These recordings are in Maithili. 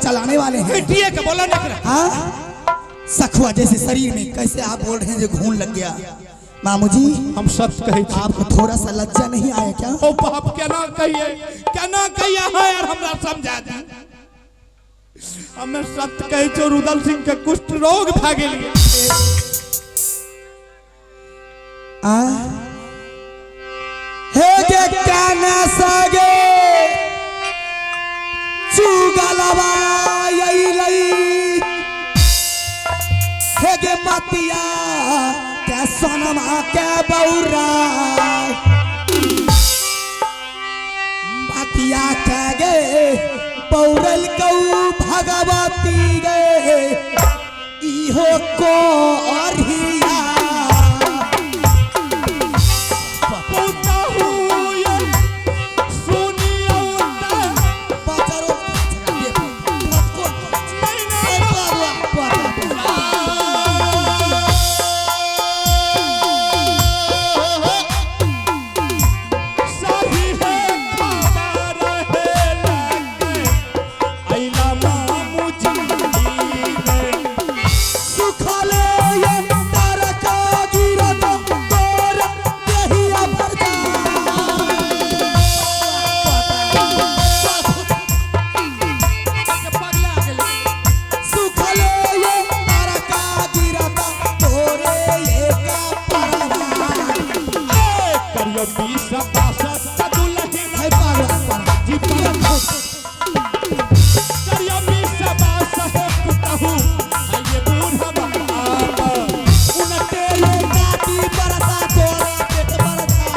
चलाने वाले हैं। पीटिए के बोलो ना एकरा। हाँ, सखुआ जैसे शरीर में कैसे आप बोल रहे हैं जो घून लग गया? मामू जी, हम सच कहै छी। आपको थोड़ा सा लज्जा नहीं आया क्या? ओ बाप, केना कहिए, केना कहिए? हाँ यार, हमरा समझा दी। हमे सत्य कहै छियै, रुदल सिंह के कुष्ठ रोग भए गेल। आ हे के काना सगे चुगलवा अइलै, हे गे मतिया के सोनमा के बौरा, मतिया के गे बौरल कौ भगवती गे इहो को अरिया। पुतहु ये सुनियौ त बचरो सही है खबर है लगे अइला मामू जी ने। सुखले ये तारका गिरत तोर देहिया भर जा। सुखले ये तारका गिरत तोरे एका परवा। करियो बीस बासठ दुलही है पागल पर। जी पर करियो बीस बासठ पुतहु आइए बूढ़ा बाप। उनटे ये काटी बरसा तोरा पेट बरसा,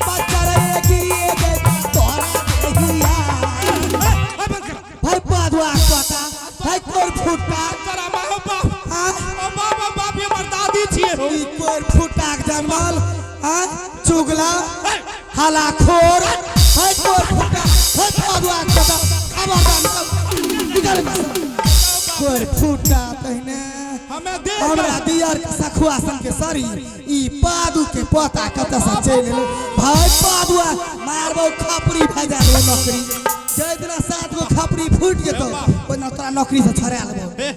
बच्चा रे गिरिए गए तोरा देहिया। भाई पादुआ कोता, भाई कोर फुटा। तोरा माँ बाप। हाँ? ओ बाप, बाप, ये हमर दादी छियै हो। ई कोर फुटाक जन्मल, हाँ, चुगला हलाखोर। भाई कोर फुटा, भाई पादुआ कोता, खबरदार निकल निकल। कोर फुटा तहिने हमे देख हमरा दियर के सखुआ सन के शरीर ई पादू के पोता कतऽ से चलि एलै? भाई पादुआ मारबौ, खपरी भए जाय नौकरी। जाहि दिना सात गो खपरी फूटि जेतौ, ओहि दिना तोरा नौकरी से छोड़ा लेबौ। हे, हे,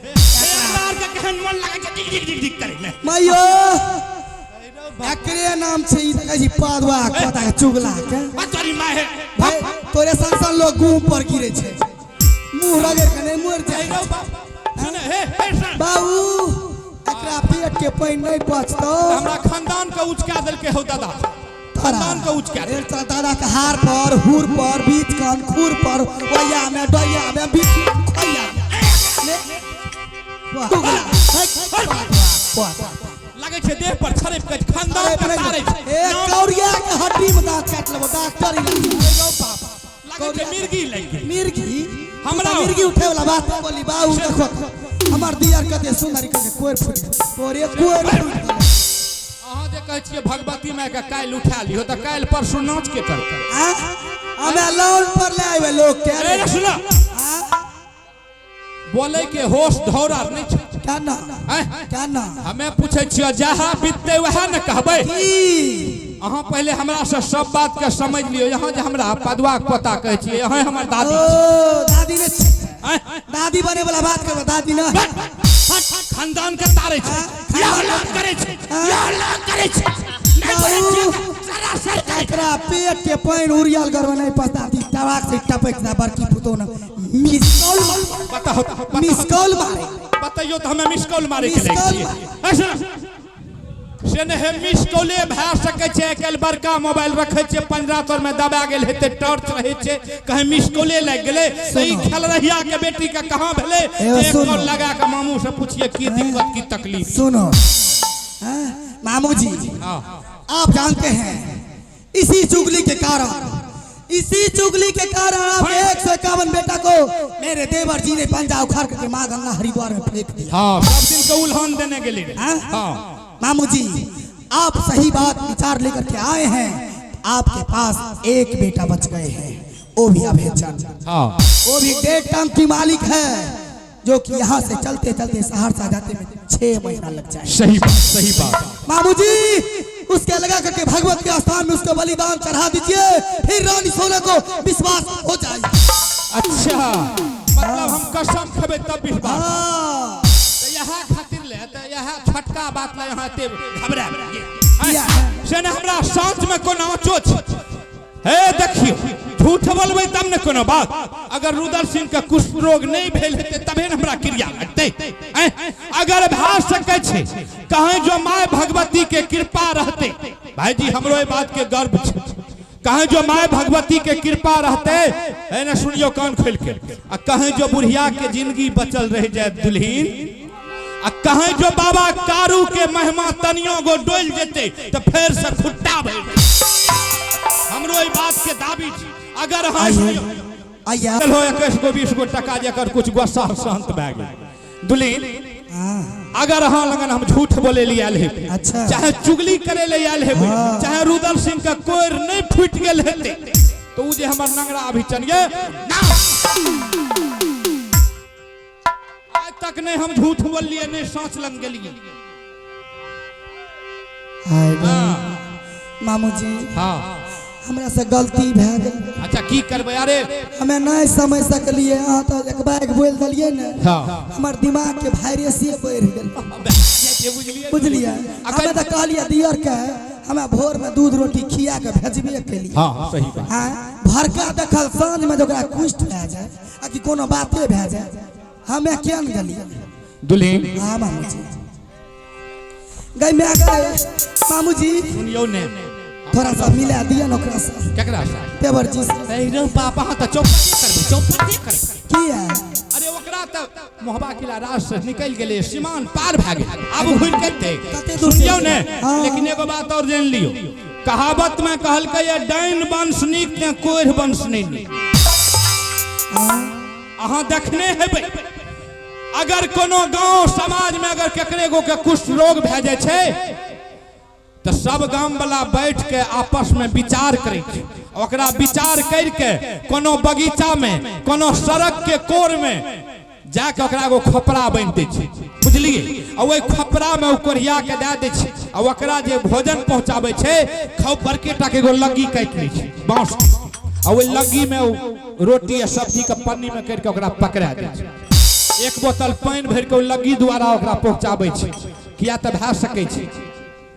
हमरा आर के केहन मन लागै छै डिग डिग डिग डिग करै मे। मैयो, एकरे नाम छै ई देखै छी पादुआ कोता के चुगला के। आ तोरी माय हे। भाई तोरे सन सन लोग गुह पर गिरे छै, मुंह रगड़ के नहि मरि हे जाइ। रौ बाप, सुन, हे हे सुन। बाबू, एकरा पेट के पानि नहि पचतौ। हमरा खानदान के उचका देलकै हौ दादा, खानदान के उचका एक तो दादा के हार पर, हुर पर, बीच कान खुर पर, ओया में डोया में बीच खोया में। ले, चुगला, हे, वाह, वाह। लागै छै देह पर छड़पि के खानदान के तारै छै। ए कौड़िया के हड्डी में दांत काटि लेबो, डॉक्टर हे रौ बाप, लागै छै मिर्गी लागि गेल। मिर्गी। हमरा- मिर्गी उठे वाला बात नहीं बोली बाबू। देखो हमर दियर कते सुंदर, कते कोर फूट तोरे कोर फूट गेलै। अहाँ जे कहै छियै भगवती माय के काल्हि उठा लियौ, तऽ काल्हि परसू नाच के करतै? आ हमे लोन पर ले आवे लोग के। ए रे सुन, बोले के होश धौरा नहि छै। क्या ना? आँय? क्या ना? हमे पूछै छियै, जहाँ बीततै वएह ने कहबै। की? अहाँ पहिले हमरा से सब बात के समझ लियौ। यहाँ जे हमरा पदुआ के पोता कहै छियै, यहाँ हमर दादी ओ छै। दादी ने आँय? दादी बने वाला बात करबो, दादी ना। खानदान के तारै छै, यह लाग करै छै, यह लाग करै छै। नहि बोलै छियै तऽ सरासर कहै छै। एकरा पेट के पानि उड़ियल गरमे नहीं पचता दी, टबाक से टपक जा बड़की पुतो न मिस कॉल मारे। बताउ बताउ। मिस कॉल मारे। बतैयौ तऽ हमे मिस कॉल मारे के मिस लागि कॉल छियै। ए सुन, से नहि हे, मिस कॉले भए सकै छै। आइ काल्हि बड़का मोबाइल रखै छियै, पंजरा तर मे दबा गेल हेतै, टॉर्च रहै छै, कहीं मिस कॉले लागि गेलै। तऽ ई खेलरहिया के बेटी के कहाँ भेलै एगो जे एक सुनू। कॉल लगा के मामू से पूछिए की दिक्कत, की तकलीफ। सुनो, हाँ, मामू जी। हाँ। आप जानते हैं, इसी चुगली के कारण, इसी चुगली के कारण आप 151 बेटा को मेरे देवर जी ने पंजा उखाड़ करके माँ गंगा हरिद्वार में फेंक दिया। हाँ, सब दिन के उल्हन देने गेली रे। हाँ? हाँ। मामू जी, आप सही बात विचार लेकर के आए हैं। आपके पास एक बेटा बच गए हैं, वो भी अभेचन। हाँ। वो भी 1.5 टन की मालिक है, जो कि यहाँ से चलते चलते सहरसा जाते में 6 महीना लग जाए। सही बात, सही बात। मामू जी, उसके लगा करके भगवत के स्थान में उसको बलिदान चढ़ा दीजिए, फिर रानी सोना को विश्वास हो जाए। अच्छा, मतलब कसम खेबै तब विश्वास। हाँ। तऽ इएह खातिर ले तऽ इएह छोटका बात ले अहाँ एते घबरा किया? से ने हमरा साँच में कोनो आँचो छै। हे देखियौ, झूठ बोलबै तब ने कोनो बात। अगर रुदल सिंह के कुष्ठ रोग नहीं भेल हेतै तबे ने हमरा क्रिया लगतै। अगर भए सकै छै कहीं जो माय भगवती के कृपा रहतै, भाईजी हमरो एहि बात के गर्व छै, कहीं जो माय भगवती के कृपा रहते है ने, सुनियो कान खोल के, आ कहीं जो बुढ़िया के जिंदगी बचल रह जाए दुल्हीन, आ कहीं जो बाबा कारू के महिमा तनियो गो डोल जेते तो फेर से खुट्टा भइल। हमरो एहि बात के दाबी छै। अगर अहाँ सुनियो आइया हो 21 गो 20 गो टका जकर कुछ गुस्सा शांत भए गेल दुल्हीन। अगर अहाँ लगन हम झूठ बोले लिए आयल हेबै, अच्छा। चाहे चुगली करे ले आयल हेबै, चाहे रुदल सिंह के कोर नहीं फूटि गेल हेतै, तो उ जे हमर नंगरा अभी चलिए ना, आज तक नहीं हम झूठ बोललिए, नहीं साँच लग गेलिए। हाय मामूजी। हाँ। हमरा से गलती भए गेल। अच्छा की करबै? अरे हमे नहीं समझ सकलिए, अहाँ तो एक बैग बोल देलिए ने। हाँ। हमर दिमाग के वायरसे बढ़ि गेल, बुझलिए? हमे तो कहलिए दियर के हमे भोर में दूध रोटी खिया के भेजबे केलिए। हाँ सही बात। हाँ, भरका देखल साँझ में ओकरा कुष्ठ भए जाए आ कि कोनो बाते भए जाए, हमे केन गेलिए दुल्हीन। हाँ मामूजी, गई मैं गए मामूजी। सुनियो ने, थोड़ा सा मिला दिया न ओकरा से। केकरा से? तेवर जी से। अरे बाप, अहाँ तऽ चौपटे करबै, चौपटे करबै। किया? अरे ओकरा तऽ मोहबा किला राज से निकलि गेलै, सीमान पार भए गेल, आब घुरि के एतै? कते दूर सुनियौ ने। हाँ। लेकिन एगो बात और जानि लियौ, कहावत में कहलकै ये डाइन वंश नीक ने कोढ़ वंश नहीं नीक। अहाँ देखने हेबै, अगर कोनो गांव समाज में अगर केकरे गो के कुष्ठ रोग भए जाइ छै तऽ सब गाम वाला बैठ के आपस में विचार करै छै। ओकरा विचार करके कोनो बगीचा में, कोनो सड़क के कोर में जाके ओकरा एगो खोपड़ा बान्हि दै छै, बुझलिए? आ ओहि खोपड़ा में ओ कोढ़िया के दए दै छै, आ ओकरा जे भोजन पहुंचाबै छै, खौ बड़के टा के एगो लग्गी काटि लै छै बांस के, आ ओहि लग्गी में ओ रोटी आ सब्जी के पन्नी में करि के ओकरा पकड़ा दै छै। एक बोतल पानि भरि के ओ लग्गी द्वारा ओकरा पहुंचाबै छै। किया तऽ भए सकै छै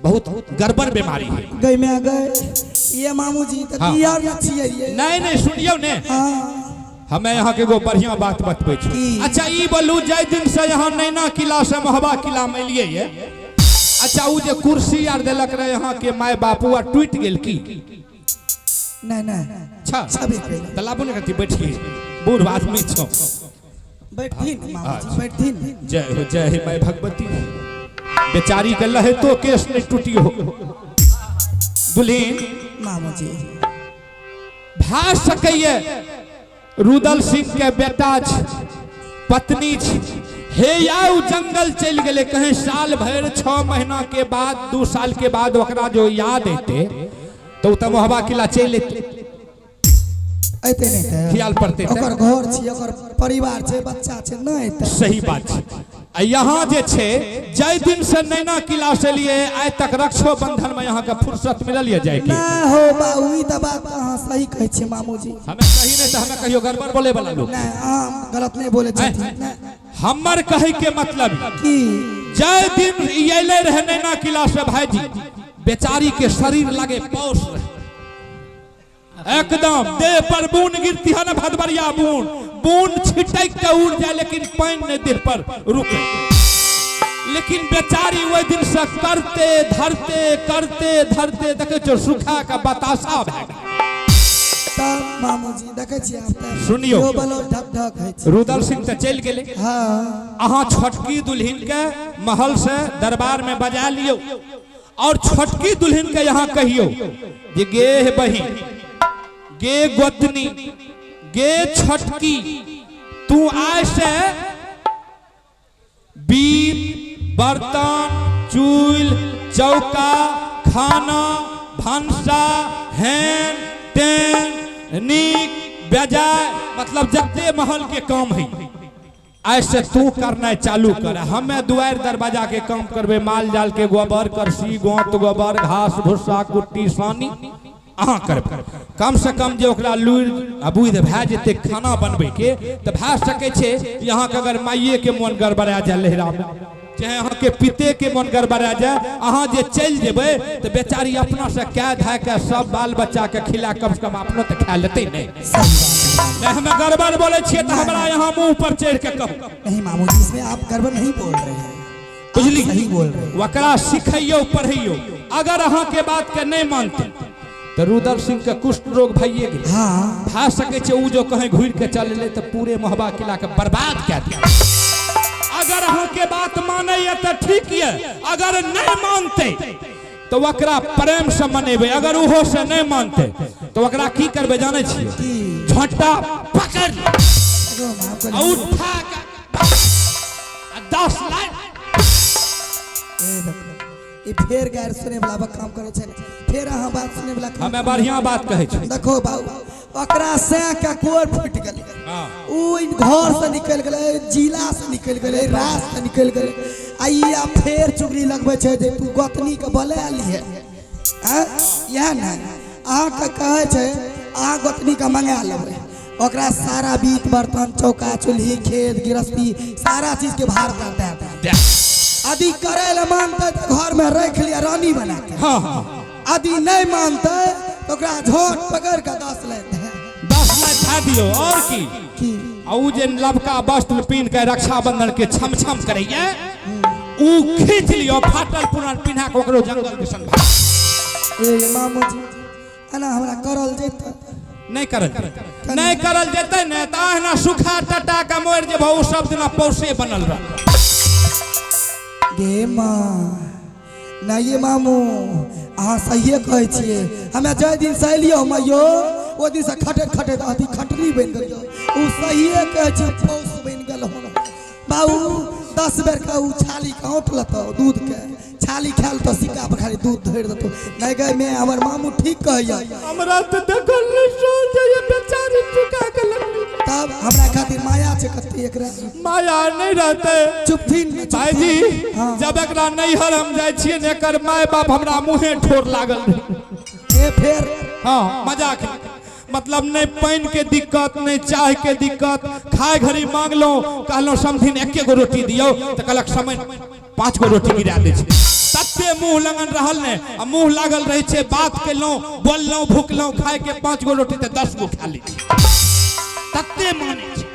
बहुत गड़बड़ बीमारी है। गई में गए ये मामूजी तऽ हाँ। दियर न छियै ये। नहीं नहीं, सुनियौ ने। हाँ। हमें यहाँ के एगो बढ़िया बात बतबै छी। की? अच्छा ई बोलू, जाहि दिन से यहाँ नैना किला से महबा किला में एलियै ये, अच्छा उ जे कुर्सी आर देलक रहे यहाँ के my बापू आर टूटि गेल की? नहीं नहीं। अच्छा छबे केलै। तऽ लाबू ने कथी, बैठिए, बूढ़ आदमी छौ। बैठथिन मामूजी, बैठथिन। जय हो, जय हे my Bhagwati. बेचारी के लहे तो केस नहीं टूटी हो। दुल्हीन। मामूजी। भए सकैए रुदल सिंह के बेटा छै, पत्नी छै, हे या उ जंगल चलि गेलै कहीं साल भरि 6 महीना के बाद, 2 साल के बाद ओकरा जो याद एतै तऽ ओ तऽ मोहबा किला चलि एतै। एतै नहि तऽ ख्याल पड़तै तऽ? ओकर घर छै, ओकर परिवार छै, बच्चा छै, नहि एतै। सही बात छै। आ यहाँ जे छै, जाहि दिन से नैना किला से लिए आइ तक रक्षो बंधन में यहाँ के फुर्सत मिलल ये जाय के? नहि हो बाबू, ई तऽ बात अहाँ सही कहै छियै मामूजी। हमें सही नहीं तऽ हमें कहियो गड़बड़ बोले वाला लोग। नहि, अहाँ गलत नहि बोलै छथिन, नहि। हमर कहै के मतलब की? जाहि दिन ई अयलै रहे नैना किला से भाईजी, बेचारी के शरीर लगे पौष रहे एकदम, देह पर बून गिरती है ना भदबरिया बून, बून छिटक के उड़ जाए लेकिन पानि नहीं देह पर रुके। लेकिन बेचारी ओहि दिन से करते धरते करते धरते देखे छो सुखा के बतासा भए गेल। तब मामूजी देखै छियै आब तऽ सुनियौ। इहो बलो ढक ढक होइ छै। रुदल सिंह तऽ चलि गेलै। हाँ। अहाँ छोटकी दुल्हिन के महल से दरबार में बजा लियौ और छोटकी दुल्हिन के यहाँ कहियौ जे गे बहिन, गे गोतनी, गे छोटकी, तू आय से बीत बर्तन चूल चौका खाना भनसा हेन टेन नीक बेजाय मतलब जते महल के काम है ऐसे तू करना चालू कर। हमें दुआर दरवाजा के काम करबे, माल जाल के गोबर करसी गोंत गोबर घास भूसा कुट्टी सानी अहाँ करबै। कम से कम जे ओकरा लुरि आ बुद्धि भए जेतै खाना बनबैके, तऽ भए सकै छै अहाँके अगर माइएके मोन गड़बड़ा जाय लहिरामे, चाहे अहाँके पितेके मोन गड़बड़ा जाय, अहाँ जे चलि जेबै तऽ बेचारी अपना से कए धाए के सब बाल बच्चाके खिला कम से कम अपनो तऽ खा लेतै। नहि नहि, हमे गड़बड़ बोलै छियै तऽ हमरा यहाँ मुँह पर चढ़ि के कहू। नहीं मामूजी, इसमें आप गड़बड़ नहीं बोल रहे हैं। बुझली? सही बोल रहे हैं। ओकरा सिखैयौ पढ़ैयौ। अगर अहाँके बात के नहि मानतै तऽ रुदल सिंह के कुष्ठ रोग भइए गेलै। भए सकै छै ओ जो कहीं घुरि के चल एलै तऽ पूरे महोबा किला के बर्बाद कए दिया। अगर अहाँके बात मानैए तऽ ठीक यऽ, अगर नहि मानतै तऽ ओकरा प्रेम से मनेबै। अगर ओहो से नहि मानतै तऽ ओकरा की करबै जानै छियै? की? झोंटा पकड़ एगो माफ आ करी। उठा के आ 10 लाख। ए देखो, ई फेर गैर सुने वाला बा काम करे छै, फेर अहाँ बात सुने वाला काम। हमे बढ़िया बात कहै छी। देखो बाबू, ओकरा से के कोर फूटि गेलै। उ घर से निकलि गेलै, जिला से निकलि गेलै, राज्य से निकलि गेलै, आ ई आब फेर चुगली लगबै छै जे तू गोतनी के बोला लिहे। आँय, इएह ने अहाँके कहै छै, अहाँ गोतनी के मंगा लेबै, ओकरा सारा बीत बर्तन चौका चूल्ही खेत गृहस्थी सारा चीज के भार दऽ देत। यदि करै लए मानतै तऽ घर में रख लिअ रानी बना के। हाँ हाँ यदि नहीं मानतै तऽ ओकरा झोट पकड़ के 10 लाख दे। 10 लाख खा दियौ और की। की? आ उ जे लबका वस्त्र पीन के रक्षाबंधन के छम छम करैया, उ खींच लियो, फाटल पुरान पिन्हा के ओकरो जंगल दिसन भाग। ए मामूजी, एना हमरा करल जेतै? नहीं करल जेतै। नहीं करल जेतै ने तऽ अहिना सुखा टटा के मरि जेबहो, उ सब दिना पौसे बनल रह। गे माँ, नहीं ये मामू, अहाँ सहिए कहै छियै। हमे जाहि दिन से एलियै मैयो, ओहि दिन से खटैत खटैत अथी खटनी बनि गेलियै। ओ सहिए कहै छै, पौस बनि गेल हन बाबू। 10 बेर के ओ छाली के औंट लेतौ, दूध के छाली खायल तऽ सिक्का पर खाली दूध धरि देतौ। नहीं गए मैं, हमर मामू ठीक कहैया। हमरा तऽ देखल नहि सोच जाइए, बेचारी चुका के लकड़ी। तब हमरा खातिर माया छै कते एकरा। माया नहीं रहते। चुपथिन ने, चुपथिन। भाईजी, जब एकरा नैहर हम जाइ छियै ने, एकर माय बाप हमरा मुँहे ठोर लागल रहै। ए फेर? हाँ, मजाक नहीं। मतलब नहीं पानि के दिक्कत, नहीं चाय के दिक्कत। खाय घड़ी मांगलहुँ, कहलहुँ समधिन एके गो रोटी दियौ, तऽ कहलक समय 5 गो रोटी गिरा दै छै। तते मुँह लगन रहल ने, आ मुँह लागल रहै छै, बात केलहुँ, बोललहुँ, भुकलहुँ, खाय के 5 गो रोटी तऽ 10 गो खा लै छी, तते मानै छै।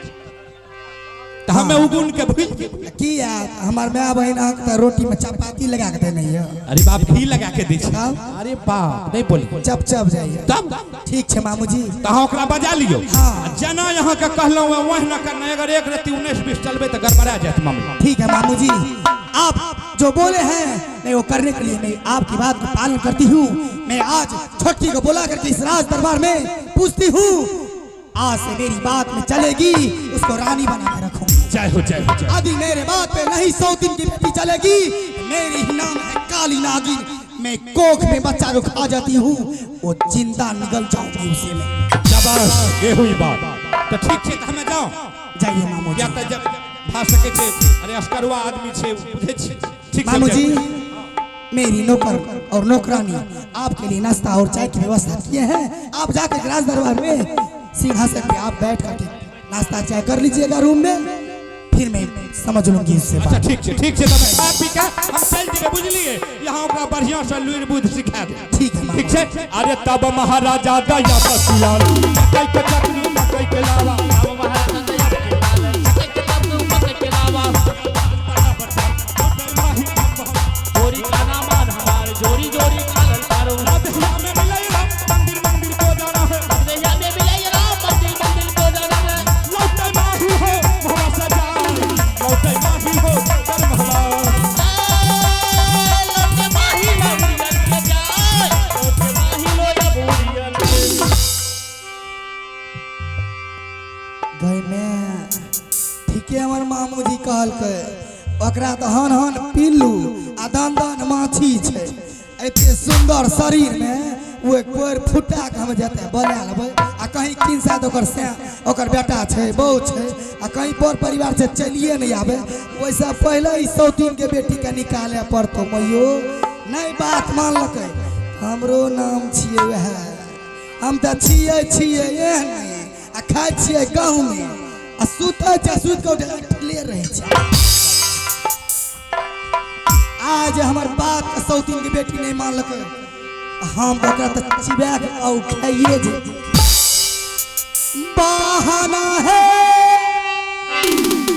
तऽ हमे ओ गुण के भूलि गेलियै। की यार, हमर माय बहिन अहाँके तऽ रोटी में चपाती लगा के देने यऽ। अरे बाप, घी लगा के दै छै। तब? अरे बाप, नहीं बोली। चप चप जाइए। तब? ठीक छै मामूजी। तऽ अहाँ ओकरा बजा लियौ। आ जेना अहाँके कहलहुँ हेँ ओहिना करना। अगर एक रत्ती 19-20 चलबै तऽ गड़बड़ा जायत मामला। ठीक है मामूजी, आप जो बोले हैं मैं वो करने के लिए मैं आपकी बात का पालन करती हूँ। मैं आज छोटकी को बुला करके इस राज दरबार में पूछती हूँ, आज से मेरी बात में चलेगी, उसको रानी बना के रखूंगी। जय हो, जय हो, जय हो। यदि मेरे बात पे नहीं 100 दिन की बेटी चलेगी, मेरी ही नाम है काली नागिन। मैं कोख में बच्चा को खा जाती हूँ, वो जिंदा निकल जाऊंगी उसे मैं। जबरदस्त, ये हुई बात। तऽ ठीक छै, तऽ हमे जाओ। जाइए मामू किया जी। तऽ जब भए सकै छै, अरे असकरुआ आदमी छै, बुझै छी। ठीक छै। मामू जी, जय। मेरी नौकर और नौकरानी आपके लिए नाश्ता और चाय की व्यवस्था किए हैं। आप जाकर राज दरबार में सिंहासन पे आप बैठ करके नाश्ता चाय कर लीजिएगा रूम में, फिर मैं समझ लूंगी इससे अच्छा बात। ठीक छै, ठीक छै, तब खा पी के हम चलि जेबै, बुझलियै? यहाँ ओकरा बढ़िया से लुरि बुद्धि सिखा दे। ठीक है मामू। ठीक छै। अरे तब महाराजा दया बसियाल, मकई के चटनी मकई के लावा। अब महाराजा दया के लाल, मकई के लड्डू, मकई के लावा। जोरी का नामान हमार, जोरी जोरी कालल पारो। राधेया में मिले राम मंदिर मंदिर को जाना है। दैया में मिले राम मंदिर मंदिर को जाना है। लौटे माही हो मोहरा सजा, लौटे माही हो कर महला। ए, लौटे माही लोरियल के जाय, लौटे माही लोया बोरियल के। गई में ठीके हमर मामूजी कहलकै, ओकरा तऽ हन हन पिल्लू आ दन दन माछी छै। एते सुंदर शरीर में ओ कोर फुटा के हम जेतै बना लेबै, आ कहीं किनसा तऽ ओकर से ओकर बेटा छै, बहू छै, आ कहीं पर परिवार से चलिए नहीं आवे। ओहिसँ पहिले ई सौतीन के बेटी के निकाले पड़तौ। मैयो नहीं बात मानलकै, हमरो नाम छियै वएह। हम तऽ छियै छियै एहने आ खाइ छियै गहूँमे आ सुतै छै, सुति कऽ उठै ठले रहै छै। आज हमर बाप के सौतीन के बेटी नहि मानलकै, हम ओकरा तऽ चिबा के आउ खाइए जे बहाना है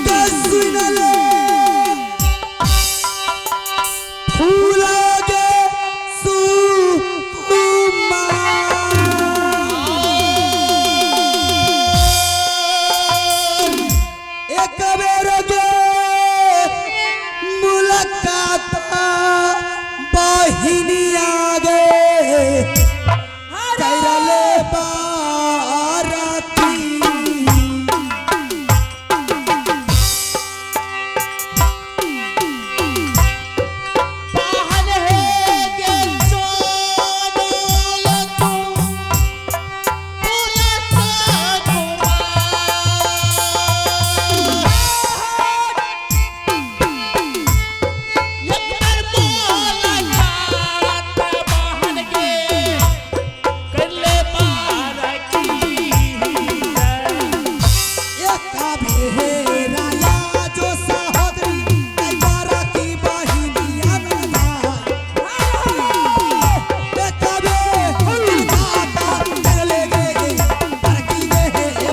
के सुनले फूल गे सुकुमार। एक बेर गे मुलाकात बहिनिया गे कैरले बाराती। पाहन है के चोल तू फूलत कुमार। एकर मुलाकात बहन के करले बारकी। एक भेराया जो सहोदरी आई बाराती बहिनिया न जाय। एक मुलाकात करले गे बरकी गे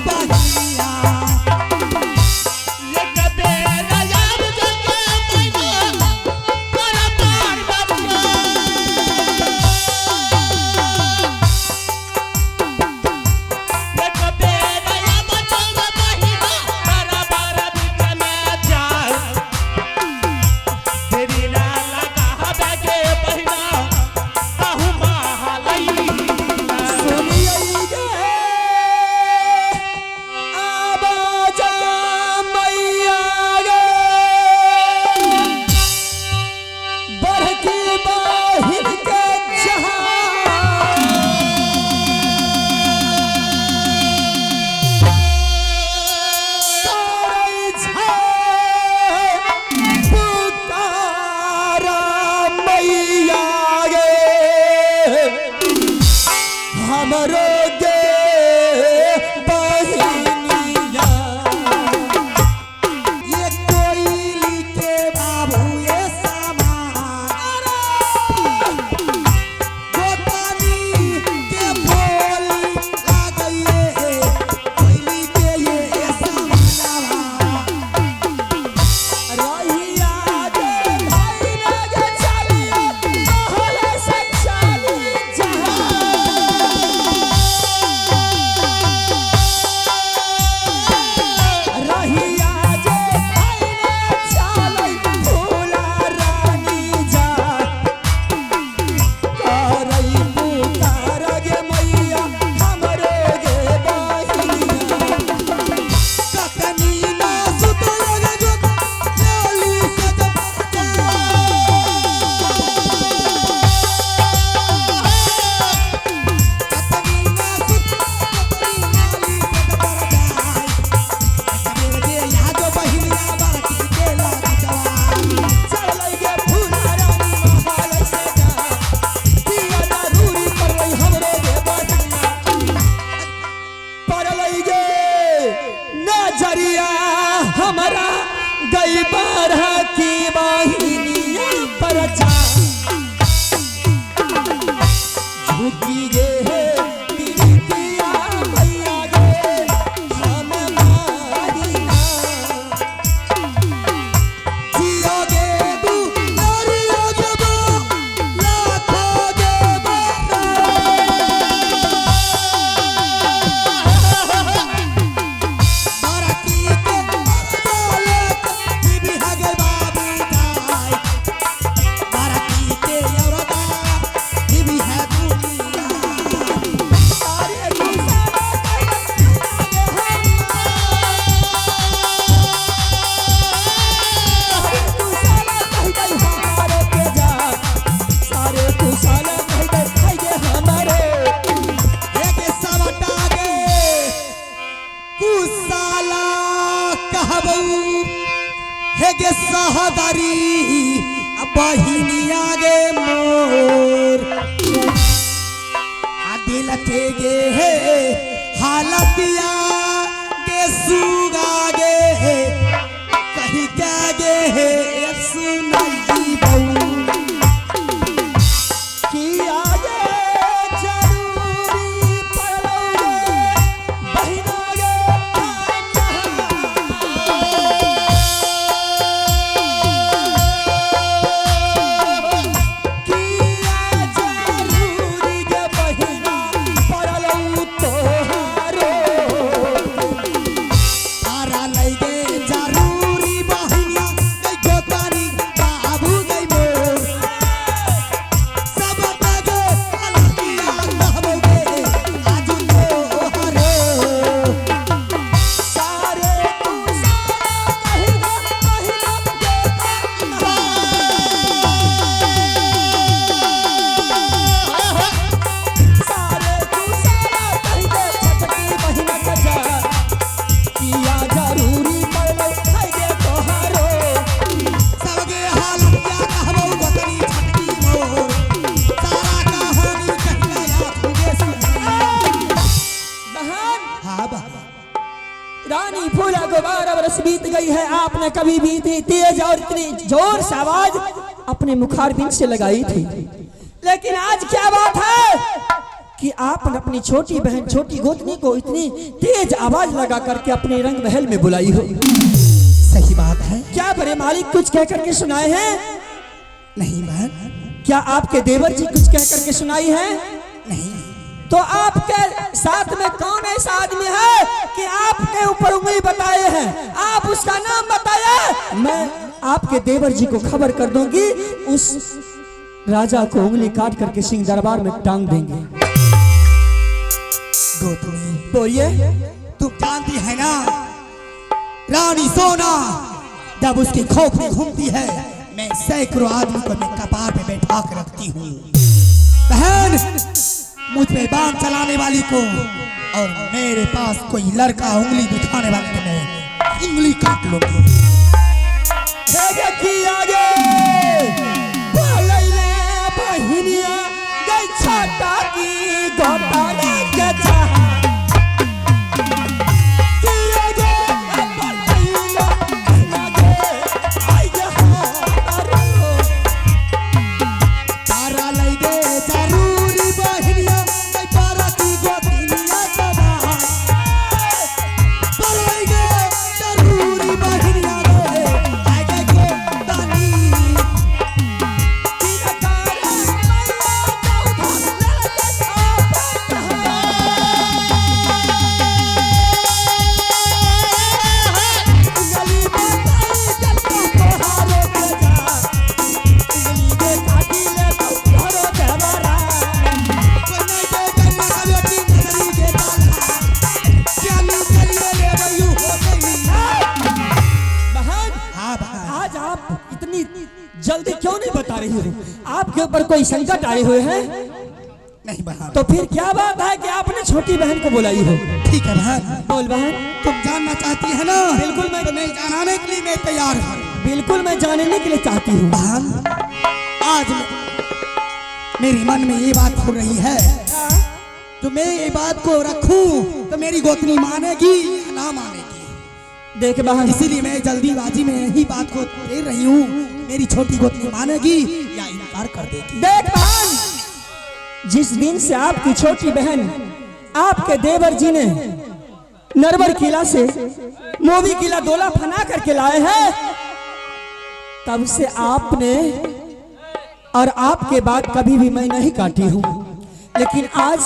बहिनिया। एक बेरा यार जगे मैना तोरा पार बतिया। एक बेरा या बचल बहिना तारा बार बीच में जाल। तेरी ना लगा बेगे बहिना आहू महालई। सुनियै गे आवाज मैया गे बड़की बहिन के जहान करै छै पुकारा मैया गे हमरो गे बहिनिया। ये कोयली के बाबू ये सामान गोतानी के बोली लागैये कोयली के ये समानवा। रहिया गे भाई गे चलियो तोहरे से चली जहां। रहिया जे भाई ने चलै फूला रानी जा करै पुकार गे मैया हमरो गे बहिनिया। कतनी ना सुतल गे जो लाली से जब कतनी ना सुतल लाली से जब जाय सबेर गे यहाँ जो बहिनिया बरकी के लाग जवान। चलै गे फूला रानी महालय से जा पिया जरूरी पड़लै हमरो गे बहिनिया। पड़लै गे नजरिया हमरा गई बारह की बहिनिया पर जा झुकी गे बिटिया मैया गे हम मारिना। जियो गे दू नारियो गे बो लाखो गे बारा। बाराती के दौलत बीबी हगे बाबू जाय। बाराती के औरदा बीबी है दुनिया। अरे कुसाला कह दे हमारे के जा सारे कुसाला कह दे खाई गे हमारे। हेगे सवटा गे कुसाला कहबऊ हेगे सहदारी आ बहिनिया गे मोर। आ लटे गे हे हालतिया गे सुगा गे हे कही क्या गे हे सुनाई बहू। कि आगे जरूरी पड़लो गे बहिना गे। कि जरूरी गे बहिना पड़लो तोहारो। तारा लई गे जरूरी बहिनिया गई गोतानी बाबू गई मोर। सब गे हालतिया कहबो गे आजू तोहरो। सारे तू सारा कहिना बहिना गे। सारे तू सारा कहिदे छटकी बहिना कजा। किया जरूरी पड़लो है गे तोहारो। सबके हालतिया कहबो गोतनी छटकी मोर। सारा कहानी कहिया या तुझे सुनाई। बहन हाँ बाबा। रानी फूला को 12 बरस बीत गई है, आपने कभी भी इतनी तेज और इतनी जोर से आवाज अपने मुखारबिंद से लगाई थी, लेकिन आज क्या बात है कि आपने अपनी छोटी बहन छोटी गोतनी को इतनी तेज आवाज लगा करके अपने रंग महल में बुलाई हो। सही बात है। क्या बड़े मालिक कुछ कह करके सुनाए हैं? नहीं बहन। क्या आपके देवर जी कुछ कह करके सुनाई है? नहीं। तो आपके साथ में कौन ऐसा आदमी है कि आपके ऊपर उंगली बताए हैं? आप उसका नाम बताए, मैं आपके देवर जी को खबर कर दूंगी, उस राजा को उंगली काट करके सिंह दरबार में टांग देंगे। गोतनी बोलिए। तुम जानती है ना, रानी सोना जब उसकी खोपड़ी घूमती है, मैं सैकड़ों आदमी को मैं कपार पे बैठा के रखती हूँ। बहन, मुझ पे बाण चलाने वाली को और मेरे पास कोई लड़का उंगली दिखाने वाले को मैं उंगली काट लूंगी। हे की आगे बोलैले बहिनिया गई छाता की गोताना के चाह। की आगे बोलैले बहिनिया गे आई गे हारो। तारा लई गे जरूरी बहिनिया गई पारा की गोतिनिया सदा। पर लई गे जरूरी बहिनिया गे आई गे गोतानी। की नकारा मैया चौथा लड़के उंगली बताई जब तू तोहारो के जा। उंगली के काटी ले तो घरो देवरा। कोई के कन्या का बेटी नजरी के ताला। चली चलिए ले बयू हो गई। बहन, हाँ बहन। आज आप इतनी जल्दी क्यों नहीं बता रही हो? आपके ऊपर कोई संकट आए हुए हैं? नहीं बहन। तो फिर क्या बात है कि आपने छोटी बहन को बुलाई हो? ठीक है बहन। बोल बहन। तुम जानना चाहती है ना? बिल्कुल मैं तो मैं जानने के लिए मैं तैयार हूँ। बिल्कुल मैं जानने के लिए चाहती हूँ। बहन, आज मेरे मन में ये बात हो रही है, तो मैं ये बात को रखूं तो मेरी गोतनी मानेगी या ना मानेगी? देख बहन, इसीलिए मैं जल्दीबाजी में यही बात को दे रही हूँ, मेरी छोटी गोतनी मानेगी या इनकार कर देगी। देख बहन, जिस दिन से आपकी छोटी बहन आपके देवर जी ने नरवर किला से मोवी किला दोला फना करके लाए हैं, तब से आपने और आपके बाद कभी भी मैं नहीं काटी हूं। लेकिन आज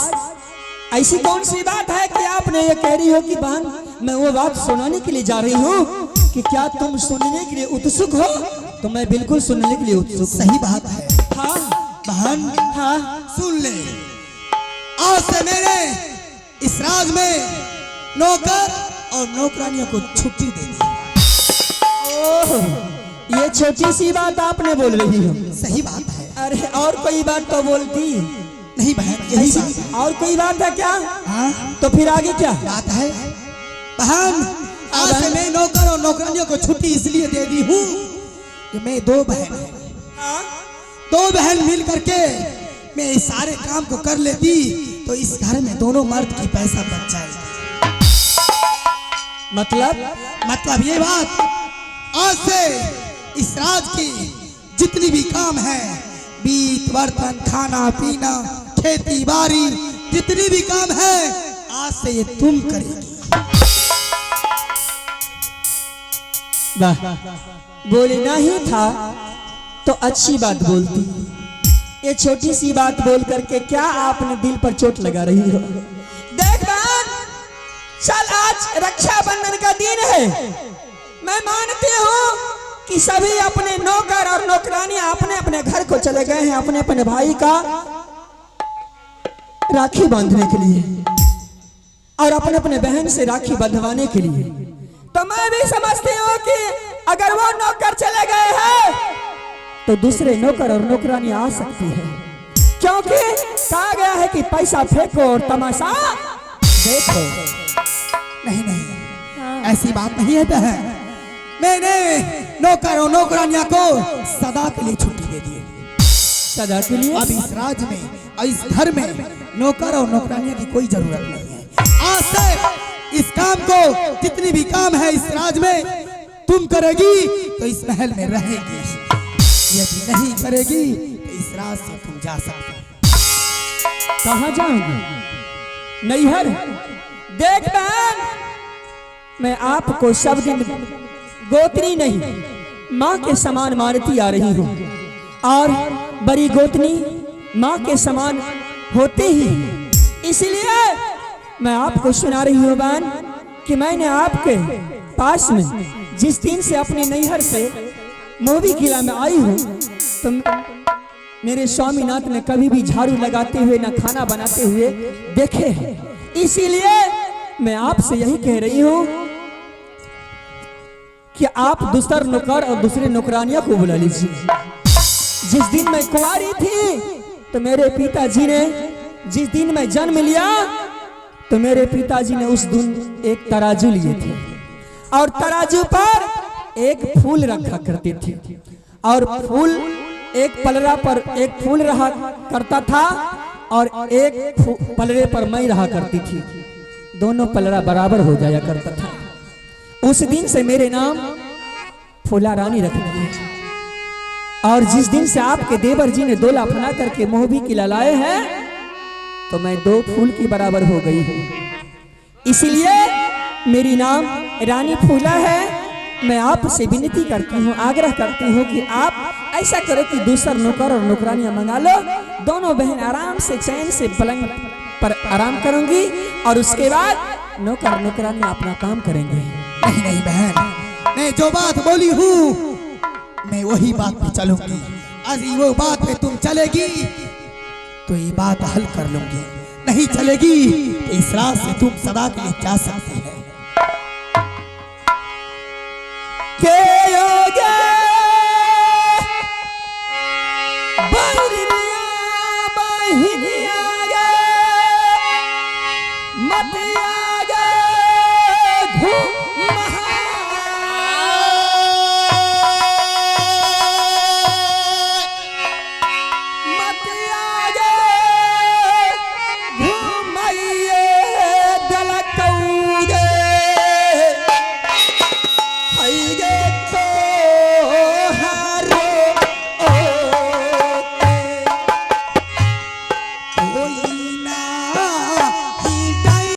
ऐसी कौन सी बात है कि आपने ये कह रही हो कि बहन मैं वो बात सुनाने के लिए जा रही हूँ कि क्या तुम सुनने के लिए उत्सुक हो? तो मैं बिल्कुल सुनने के लिए उत्सुक हूँ। सही बात है। हाँ बहन, हाँ सुन ले, आज से मैंने इस राज में नौकर और नौकरानियों को छुट्टी दे दी। ओह, ये छोटी सी बात आपने बोल रही हो। सही बात है। अरे और कोई बात तो बोलती नहीं बहन, यही बात है। और कोई बात है क्या? हाँ तो फिर आगे क्या बात है बहन? आज से मैं नौकर और नौकरानियों को छुट्टी इसलिए दे दी हूँ कि मैं दो बहन है, दो बहन मिल करके मैं इस सारे काम को कर लेती, तो इस घर में दोनों मर्द की पैसा बच जाएगी। मतलब? मतलब ये बात, आज से इस राज की जितनी भी काम है, बीत बर्तन, खाना पीना, खेती बाड़ी, जितनी भी काम है, आज से ये तुम करेगी। वाह, बोलना ही था तो अच्छी बात बोलती। ये छोटी सी बात बोल करके क्या आपने दिल पर चोट लगा रही हो? देख बहन, चल आज रक्षाबंधन का दिन है। मैं मानती हूँ कि सभी अपने नौकर और नौकरानी अपने अपने घर को चले गए हैं अपने अपने भाई का राखी बांधने के लिए और अपने अपने बहन से राखी बंधवाने के लिए। तो मैं भी समझती हूँ कि अगर वो नौकर चले गए हैं तो दूसरे नौकर और नौकरानी आ सकती है, क्योंकि कहा गया है कि पैसा फेंको और तमाशा देखो। नहीं नहीं, ऐसी बात नहीं है बहन। मैंने नौकर और नौकरानिया को सदा के लिए छुट्टी दे दी है। सदा के लिए? अब इस राज्य में और इस घर में नौकर और नौकरानिया की कोई जरूरत नहीं है। आज से इस काम को, जितनी भी काम है इस राज में, तुम करेगी तो इस महल में रहेगी, यदि नहीं करेगी तो इस राज से तुम जा सकते हो। कहाँ जाऊंगी? नैहर? देख बहन, मैं आपको सब दिन गोतनी नहीं माँ के समान मानती आ रही हूँ, और बड़ी गोतनी माँ के समान होती ही, इसलिए मैं आपको सुना रही हूँ बहन कि मैंने आपके पास में जिस दिन से अपने नैहर से मोवी किला में आई हूँ, तो मेरे स्वामीनाथ ने कभी भी झाड़ू लगाते हुए ना खाना बनाते हुए देखे हैं। इसीलिए मैं आपसे यही कह रही हूँ कि आप दूसर नौकर और दूसरे नौकरानियों को बुला लीजिए। जिस दिन मैं कुंवारी थी तो मेरे पिताजी ने, जिस दिन मैं जन्म लिया तो मेरे पिताजी ने उस दिन एक तराजू लिए थे और तराजू पर एक फूल रखा करते थे, और फूल एक पलरा पर एक फूल रहा करता था और एक पलरे पर मैं रहा करती थी। दोनों पलरा बराबर हो जाया करता था। उस दिन से मेरे नाम फूला रानी रख दिए। और जिस दिन से आपके देवर जी ने दोला फना करके मोहबी किला लाए हैं, तो मैं दो फूल की बराबर हो गई हूँ। इसलिए मेरी नाम रानी फूला है। मैं आपसे विनती करती हूँ, आग्रह करती हूँ कि आप ऐसा करो कि दूसरा नौकर और नौकरानियां मंगा लो, दोनों बहन आराम से चैन से पलंग पर आराम करूंगी और उसके बाद नौकर नौकरानियां अपना काम करेंगे। नहीं नहीं बहन, मैं जो बात बोली हूँ मैं वही बात पे चलूंगी। आज वो बात पे तुम चलेगी तो ये बात हल कर लूंगी, नहीं चलेगी तो इस रात से तुम सदा के लिए जा सकती।